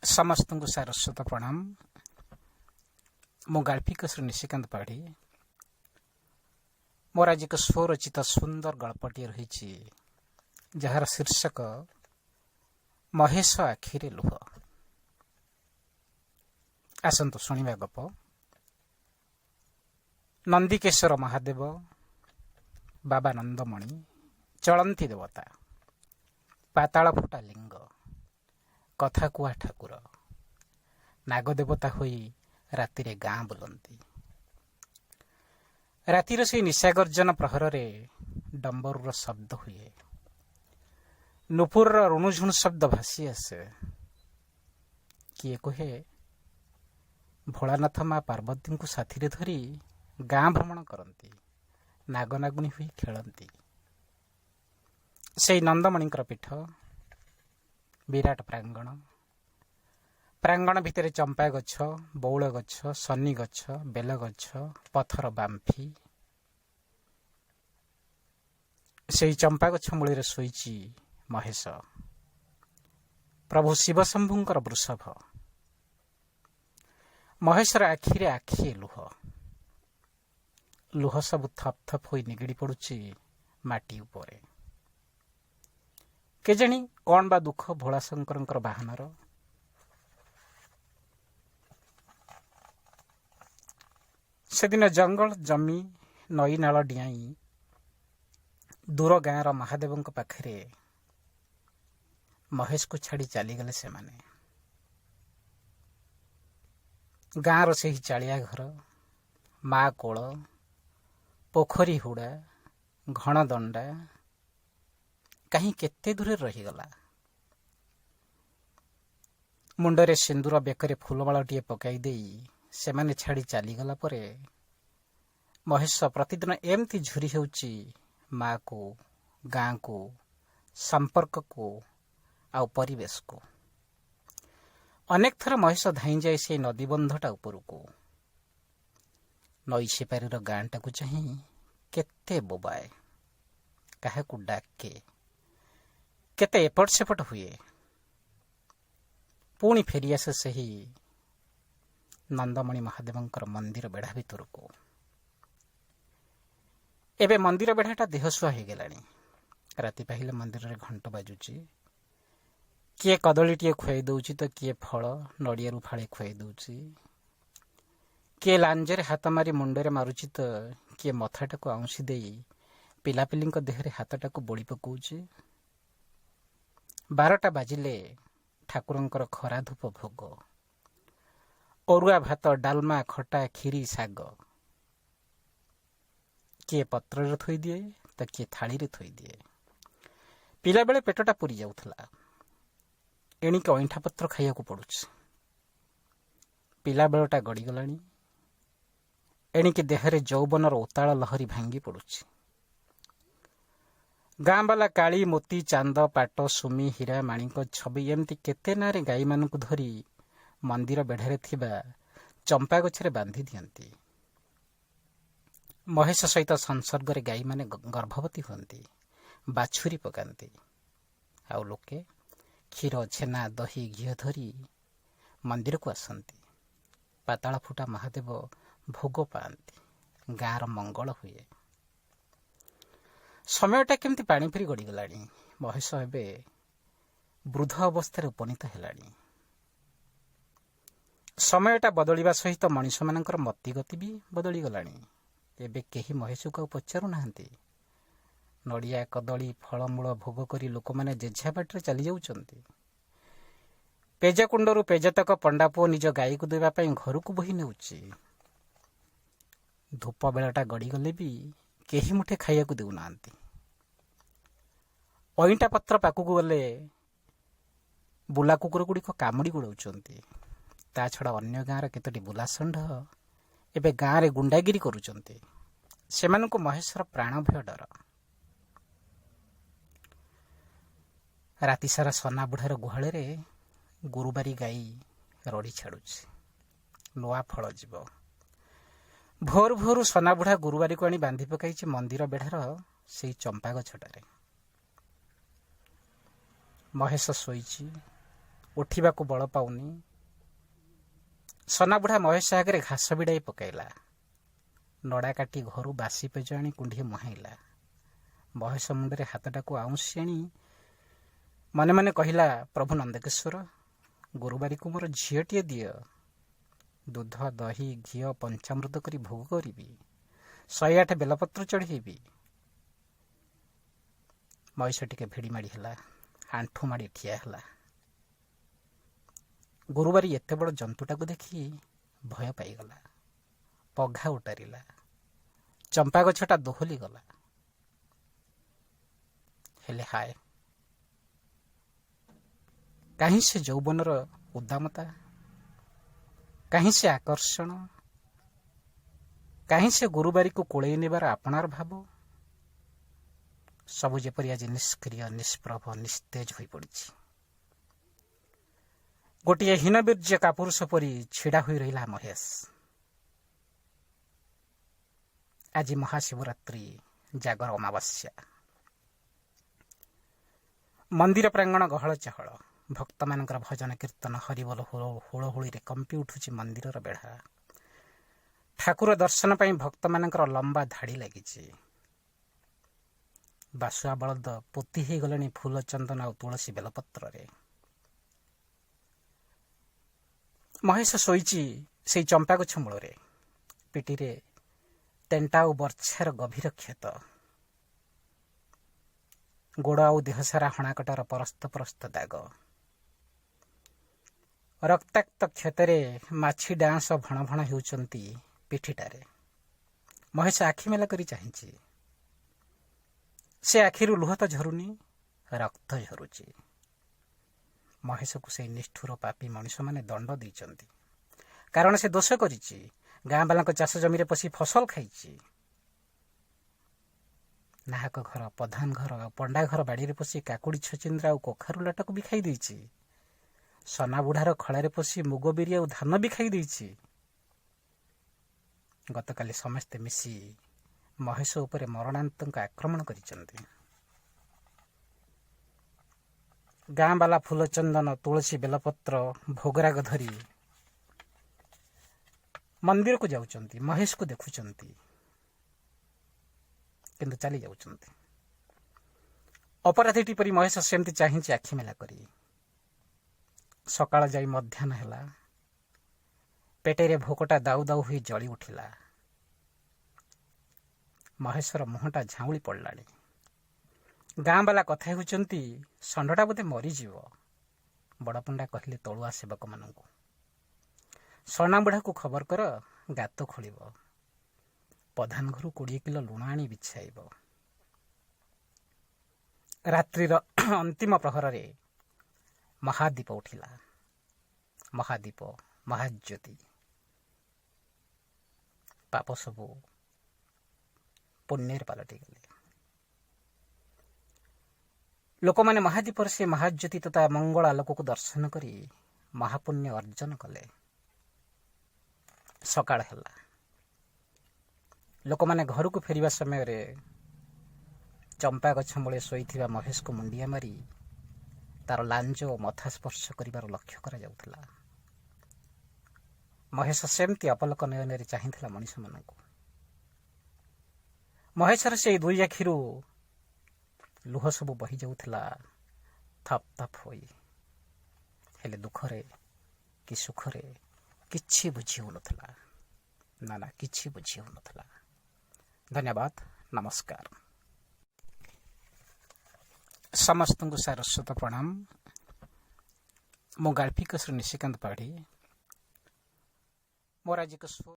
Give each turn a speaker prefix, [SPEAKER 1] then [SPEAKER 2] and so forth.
[SPEAKER 1] ସମସ୍ତଙ୍କୁ ସାରସ୍ୱତ ପ୍ରଣାମ। ମୁଁ ଗାଳ୍ପିକ ଶ୍ରୀ ନିଶିକାନ୍ତ ପାଢ଼ୀ। ମୋର ଆଜି ଏକ ସ୍ୱରଚିତ ସୁନ୍ଦର ଗଳ୍ପଟିଏ ରହିଛି, ଯାହାର ଶୀର୍ଷକ ମହେଶ ଆଖିରେ ଲୁହ। ଆସନ୍ତୁ ଶୁଣିବା ଗପ। ନନ୍ଦିକେଶ୍ୱର ମହାଦେବ, ବାବା ନନ୍ଦମଣି, ଚଳନ୍ତି ଦେବତା, ପାତାଳ ଫୁଟା ଲିଙ୍ଗ, କଥା କୁହା ଠାକୁର, ନାଗଦେବତା ହୋଇ ରାତିରେ ଗାଁ ବୁଲନ୍ତି। ରାତିର ସେଇ ନିଶାଗର୍ଜନ ପ୍ରହରରେ ଡମ୍ବରୁର ଶବ୍ଦ ହୁଏ, ନୂପୁରର ରୁଣୁଝୁଣୁ ଶବ୍ଦ ଭାସି ଆସେ। କିଏ କୁହେ, ଭୋଳାନାଥ ମା ପାର୍ବତୀଙ୍କୁ ସାଥିରେ ଧରି ଗାଁ ଭ୍ରମଣ କରନ୍ତି, ନାଗନାଗୁଣୀ ହୋଇ ଖେଳନ୍ତି। ସେଇ ନନ୍ଦମଣିଙ୍କର ପୀଠ, ବିରାଟ ପ୍ରାଙ୍ଗଣ। ପ୍ରାଙ୍ଗଣ ଭିତରେ ଚମ୍ପା ଗଛ, ବଉଳ ଗଛ, ସନି ଗଛ, ବେଲ ଗଛ, ପଥର ବାମ୍ଫି। ସେଇ ଚମ୍ପା ଗଛ ମୂଳରେ ଶୋଇଛି ମହେଶ, ପ୍ରଭୁ ଶିବଶମ୍ଭୁଙ୍କର ବୃଷଭ। ମହେଶର ଆଖିରେ ଆଖିଏ ଲୁହ। ଲୁହ ସବୁ ଥପ୍ ଥପ୍ ହୋଇ ନିଗିଡ଼ି ପଡୁଛି ମାଟି ଉପରେ। କେଜାଣି କ'ଣ ବା ଦୁଃଖ ଭୋଳାଶଙ୍କରଙ୍କର ବାହନର। ସେଦିନ ଜଙ୍ଗଲ ଜମି, ନଈ ନାଳ ଡିଆଁଇ ଦୂର ଗାଁର ମହାଦେବଙ୍କ ପାଖରେ ମହେଶକୁ ଛାଡ଼ି ଚାଲିଗଲେ ସେମାନେ। ଗାଁର ସେହି ଚାଳିଆ ଘର, ମା କୋଳ, ପୋଖରୀ ହୁଡ଼ା, ଘଣଦଣ୍ଡା କାହିଁ କେତେ ଦୂରରେ ରହିଗଲା। ମୁଣ୍ଡରେ ସିନ୍ଦୁର, ବେକରେ ଫୁଲମାଳଟିଏ ପକାଇ ଦେଇ ସେମାନେ ଛାଡ଼ି ଚାଲିଗଲା ପରେ ମହେଶ ପ୍ରତିଦିନ ଏମିତି ଝୁରି ହେଉଛି ମାକୁ, ଗାଁକୁ, ସମ୍ପର୍କକୁ ଆଉ ପରିବେଶକୁ। ଅନେକ ଥର ମହେଶ ଧାଇଁଯାଏ ସେଇ ନଦୀବନ୍ଧଟା ଉପରକୁ। ନଈ ସେପାରିର ଗାଁଟାକୁ ଚାହିଁ କେତେ ବୋବାଏ, କାହାକୁ ଡାକେ, କେତେ ଏପଟ ସେପଟ ହୁଏ। ପୁଣି ଫେରିଆସେ ସେହି ନନ୍ଦମଣି ମହାଦେବଙ୍କର ମନ୍ଦିର ବେଢ଼ା ଭିତରକୁ। ଏବେ ମନ୍ଦିର ବେଢ଼ାଟା ଦେହସୁଆ ହେଇଗଲାଣି। ରାତି ପାହିଲେ ମନ୍ଦିରରେ ଘଣ୍ଟ ବାଜୁଛି। କିଏ କଦଳୀଟିଏ ଖୁଆଇ ଦଉଛି ତ କିଏ ଫଳ ନଡ଼ିଆରୁ ଫାଳେ ଖୁଆଇ ଦଉଛି। କିଏ ଲାଞ୍ଜରେ ହାତ ମାରି ମୁଣ୍ଡରେ ମାରୁଛି ତ କିଏ ମଥାଟାକୁ ଆଉଁସି ଦେଇ ପିଲାପିଲିଙ୍କ ଦେହରେ ହାତଟାକୁ ବୋଳି ପକଉଛି। 12ଟା ବାଜିଲେ ଠାକୁରଙ୍କର ଖରା ଧୂପ ଭୋଗ, ଅରୁଆ ଭାତ, ଡାଲମା, ଖଟା, କ୍ଷୀରି, ଶାଗ। କିଏ ପତ୍ରରେ ଥୋଇଦିଏ ତ କିଏ ଥାଳିରେ ଥୋଇଦିଏ। ପିଲାବେଳେ ପେଟଟା ପୁରି ଯାଉଥିଲା, ଏଣିକି ଅଇଁଠା ପତ୍ର ଖାଇବାକୁ ପଡୁଛି। ପିଲାବେଳଟା ଗଡ଼ିଗଲାଣି, ଏଣିକି ଦେହରେ ଯୌବନର ଉତ୍ତାଳ ଲହରୀ ଭାଙ୍ଗି ପଡୁଛି। ଗାଁବାଲା କାଳି, ମୋତି, ଚାନ୍ଦ, ପାଟ, ସୁମି, ହୀରା, ମାଣିକ, ଛବି ଏମିତି କେତେ ନାଁରେ ଗାଈମାନଙ୍କୁ ଧରି ମନ୍ଦିର ବେଢ଼ାରେ ଥିବା ଚମ୍ପା ଗଛରେ ବାନ୍ଧି ଦିଅନ୍ତି। ମହେଶ ସହିତ ସଂସର୍ଗରେ ଗାଈମାନେ ଗର୍ଭବତୀ ହୁଅନ୍ତି, ବାଛୁରୀ ପକାନ୍ତି। ଆଉ ଲୋକେ କ୍ଷୀର, ଛେନା, ଦହି, ଘିଅ ଧରି ମନ୍ଦିରକୁ ଆସନ୍ତି। ପାତାଳ ଫୁଟା ମହାଦେବ ଭୋଗ ପାଆନ୍ତି, ଗାଁର ମଙ୍ଗଳ ହୁଏ। ସମୟଟା କେମିତି ପାଣି ଫେରି ଗଡ଼ିଗଲାଣି। ମହେଶ ଏବେ ବୃଦ୍ଧ ଅବସ୍ଥାରେ ଉପନୀତ ହେଲାଣି। ସମୟଟା ବଦଳିବା ସହିତ ମଣିଷମାନଙ୍କର ମତିଗତି ବି ବଦଳିଗଲାଣି। ଏବେ କେହି ମହେଶକୁ ଆଉ ପଚାରୁନାହାନ୍ତି। ନଡ଼ିଆ, କଦଳୀ, ଫଳମୂଳ ଭୋଗ କରି ଲୋକମାନେ ଯେଝା ବାଟରେ ଚାଲି ଯାଉଛନ୍ତି। ପେଜକୁଣ୍ଡରୁ ପେଜତକ ପଣ୍ଡାପୁଅ ନିଜ ଗାଈକୁ ଦେବା ପାଇଁ ଘରକୁ ବୋହି ନେଉଛି। ଧୂପ ବେଳଟା ଗଡ଼ିଗଲେ ବି କେହି ମୁଠେ ଖାଇବାକୁ ଦେଉନାହାନ୍ତି। ଅଇଁଠା ପତ୍ର ପାଖକୁ ଗଲେ ବୁଲା କୁକୁର ଗୁଡ଼ିକ କାମୁଡ଼ି ଗୋଡ଼ଉଛନ୍ତି। ତା ଛଡ଼ା ଅନ୍ୟ ଗାଁର କେତୋଟି ବୁଲା ଷଣ୍ଢ ଏବେ ଗାଁରେ ଗୁଣ୍ଡାଗିରି କରୁଛନ୍ତି। ସେମାନଙ୍କୁ ମହେଶର ପ୍ରାଣ ଭୟ ଡର। ରାତି ସାରା ସନା ବୁଢ଼ାର ଗୁହାଳରେ ଗୁରୁବାରୀ ଗାଈ ରଡ଼ି ଛାଡ଼ୁଛି, ନୂଆ ଫଳ ଯିବ। ଭୋରୁ ଭୋରୁ ସନା ବୁଢ଼ା ଗୁରୁବାରୀକୁ ଆଣି ବାନ୍ଧି ପକାଇଛି ମନ୍ଦିର ବେଢ଼ାର ସେଇ ଚମ୍ପା ଗଛଟାରେ। ମହେଶ ଶୋଇଛି, ଉଠିବାକୁ ବଳ ପାଉନି। ସନାବୁଢ଼ା ମହେଶ ଆଗରେ ଘାସ ବିଡ଼ାଇ ପକାଇଲା। ନଡ଼ା କାଟି ଘରୁ ବାସି ପେଜ ଆଣି କୁଣ୍ଢିଏ ମୁହାଁଇଲା। ମହେଶ ମୁଣ୍ଡରେ ହାତଟାକୁ ଆଉଁସି ଆଣି ମନେ ମନେ କହିଲା, ପ୍ରଭୁ ନନ୍ଦକିଶୋର, ଗୁରୁବାରୀକୁ ମୋର ଝିଅଟିଏ ଦିଅ। ଦୁଧ, ଦହି, ଘିଅ, ପଞ୍ଚାମୃତ କରି ଭୋଗ କରିବି। 108 ବେଲପତ୍ର ଚଢ଼େଇବି। ମହିଷ ଟିକେ ଭିଡ଼ି ମାଡ଼ି ହେଲା, ଆଣ୍ଠୁ ମାଡ଼ି ଠିଆ ହେଲା। ଗୁରୁବାରୀ ଏତେ ବଡ଼ ଜନ୍ତୁଟାକୁ ଦେଖି ଭୟ ପାଇଗଲା, ପଘା ଉଟାରିଲା। ଚମ୍ପା ଗଛଟା ଦୋହଲି ଗଲା। ହେଲେ ହାୟ, କାହିଁ ସେ ଯୌବନର ଉଦ୍ଦାମତା? କାହିଁ ସେ ଆକର୍ଷଣ? କାହିଁ ସେ ଗୁରୁବାରୀକୁ କୋଳେଇ ନେବାର ଆପଣାର ଭାବ? ସବୁ ଯେପରି ଆଜି ନିଷ୍କ୍ରିୟ, ନିଷ୍ପ୍ରଭ, ନିସ୍ତେଜ ହୋଇପଡ଼ିଛି। ଗୋଟିଏ ହୀନବୀର୍ଯ୍ୟ କାପୁରୁଷ ପରି ଛିଡ଼ା ହୋଇ ରହିଲା ମହେଶ। ଆଜି ମହାଶିବରାତ୍ରି, ଜାଗର ଅମାବାସ୍ୟା। ମନ୍ଦିର ପ୍ରାଙ୍ଗଣ ଗହଳ ଚହଳ। ଭକ୍ତମାନଙ୍କର ଭଜନ, କୀର୍ତ୍ତନ, ହରିବୋଲ, ହୁଳହୁଳିରେ କମ୍ପି ଉଠୁଛି ମନ୍ଦିରର ବେଢ଼ା। ଠାକୁର ଦର୍ଶନ ପାଇଁ ଭକ୍ତମାନଙ୍କର ଲମ୍ବା ଧାଡ଼ି ଲାଗିଛି। ବାସୁଆ ବଳଦ ପୋତି ହେଇଗଲେଣି ଫୁଲ, ଚନ୍ଦନ ଆଉ ତୁଳସୀ ବେଲପତ୍ରରେ। ମହେଶ ଶୋଇଛି ସେଇ ଚମ୍ପା ଗଛ ମୂଳରେ। ପିଠିରେ ତେଣ୍ଟା ଆଉ ବର୍ଚ୍ଛାର ଗଭୀର କ୍ଷତ। ଗୋଡ଼ ଆଉ ଦେହସାରା ହଣାକଟାର ପରସ୍ତ ପରସ୍ତ ଦାଗ। ରକ୍ତାକ୍ତ କ୍ଷତରେ ମାଛି ଡାଁସ ଭଣ ଭଣ ହେଉଛନ୍ତି ପିଠିଟାରେ। ମହେଶ ଆଖି ମେଲା କରି ଚାହିଁଛି। ସେ ଆଖିରୁ ଲୁହ ତ ଝରୁନି, ରକ୍ତ ଝରୁଛି। ମହେଶକୁ ସେଇ ନିଷ୍ଠୁର ପାପୀ ମଣିଷମାନେ ଦଣ୍ଡ ଦେଇଛନ୍ତି, କାରଣ ସେ ଦୋଷ କରିଛି। ଗାଁ ବାଲାଙ୍କ ଚାଷ ଜମିରେ ପଶି ଫସଲ ଖାଇଛି। ନାହକ ଘର, ପ୍ରଧାନ ଘର ଆଉ ପଣ୍ଡା ଘର ବାଡ଼ିରେ ପଶି କାକୁଡ଼ି, ଛଚିନ୍ଦ୍ରା ଆଉ କଖାରୁ ଲଟାକୁ ବି ଖାଇ ଦେଇଛି। ସନା ବୁଢ଼ାର ଖଳାରେ ପଶି ମୁଗ, ବିରି ଆଉ ଧାନ ବି ଖାଇ ଦେଇଛି। ଗତକାଲି ସମସ୍ତେ ମିଶି ମହେଶ ଉପରେ ମରଣାନ୍ତଙ୍କ ଆକ୍ରମଣ କରିଛନ୍ତି। ଗାଁ ବାଲା ଫୁଲ, ଚନ୍ଦନ, ତୁଳସୀ, ବେଲପତ୍ର, ଭୋଗରାଗ ଧରି ମନ୍ଦିରକୁ ଯାଉଛନ୍ତି, ମହେଶକୁ ଦେଖୁଛନ୍ତି, କିନ୍ତୁ ଚାଲି ଯାଉଛନ୍ତି। ଅପରାଧୀଟି ପରି ମହେଶ ସେମିତି ଚାହିଁଛି ଆଖି ମେଲା କରି। ସକାଳ ଯାଇ ମଧ୍ୟାହ୍ନ ହେଲା। ପେଟରେ ଭୋକଟା ଦାଉ ଦାଉ ହୋଇ ଜଳି ଉଠିଲା। ମହେଶର ମୁହଁଟା ଝାଉଁଳି ପଡ଼ିଲାଣି। ଗାଁ ବାଲା କଥା ହେଉଛନ୍ତି, ଷଣ୍ଢଟା ବୋଧେ ମରିଯିବ। ବଡ଼ପଣ୍ଡା କହିଲେ ତଳୁଆ ସେବକମାନଙ୍କୁ, ସନା ବୁଢ଼ାକୁ ଖବର କର, ଗାତ ଖୋଳିବ। ପ୍ରଧାନ ଘରୁ 20 କିଲୋ ଲୁଣ ଆଣି ବିଛାଇବ। ରାତ୍ରିର ଅନ୍ତିମ ପ୍ରହରରେ ମହାଦୀପ ଉଠିଲା। ମହାଦୀପ, ମହାଜ୍ୟୋତି। ପାପ ସବୁ ପୁଣ୍ୟରେ ପାଲଟିଗଲେ। ଲୋକମାନେ ମହାଦୀପର ସେ ମହାଜ୍ୟୋତି ତଥା ମଙ୍ଗଳ ଆଲୋକକୁ ଦର୍ଶନ କରି ମହାପୁଣ୍ୟ ଅର୍ଜନ କଲେ। ସକାଳ ହେଲା। ଲୋକମାନେ ଘରକୁ ଫେରିବା ସମୟରେ ଚମ୍ପା ଗଛ ମୂଳେ ଶୋଇଥିବା ମହେଶକୁ ମୁଣ୍ଡିଆ ମାରି ତାର ଲାଞ୍ଜ ଓ ମଥା ସ୍ପର୍ଶ କରିବାର ଲକ୍ଷ୍ୟ କରାଯାଉଥିଲା। ମହେଶ ସେମିତି ଅପଲକ ନୟନରେ ଚାହିଁଥିଲା ମଣିଷମାନଙ୍କୁ। ମହେଶର ସେଇ ଦୁଇ ଆଖିରୁ ଲୁହ ସବୁ ବହି ଯାଉଥିଲା ଥପ୍ ଥପ୍ ହୋଇ। ହେଲେ ଦୁଃଖରେ କି ସୁଖରେ କିଛି ବୁଝି ହେଉନଥିଲା। ନା ନା, କିଛି ବୁଝି ହେଉନଥିଲା। ଧନ୍ୟବାଦ, ନମସ୍କାର। ସମସ୍ତଙ୍କୁ ସାରସ୍ୱତ ପ୍ରଣାମ। ମୁଁ ଗାଳ୍ପିକ ଶ୍ରୀ ନିଶିକାନ୍ତ ପାଢ଼ୀ। ମୋର ଆଜି ଏକ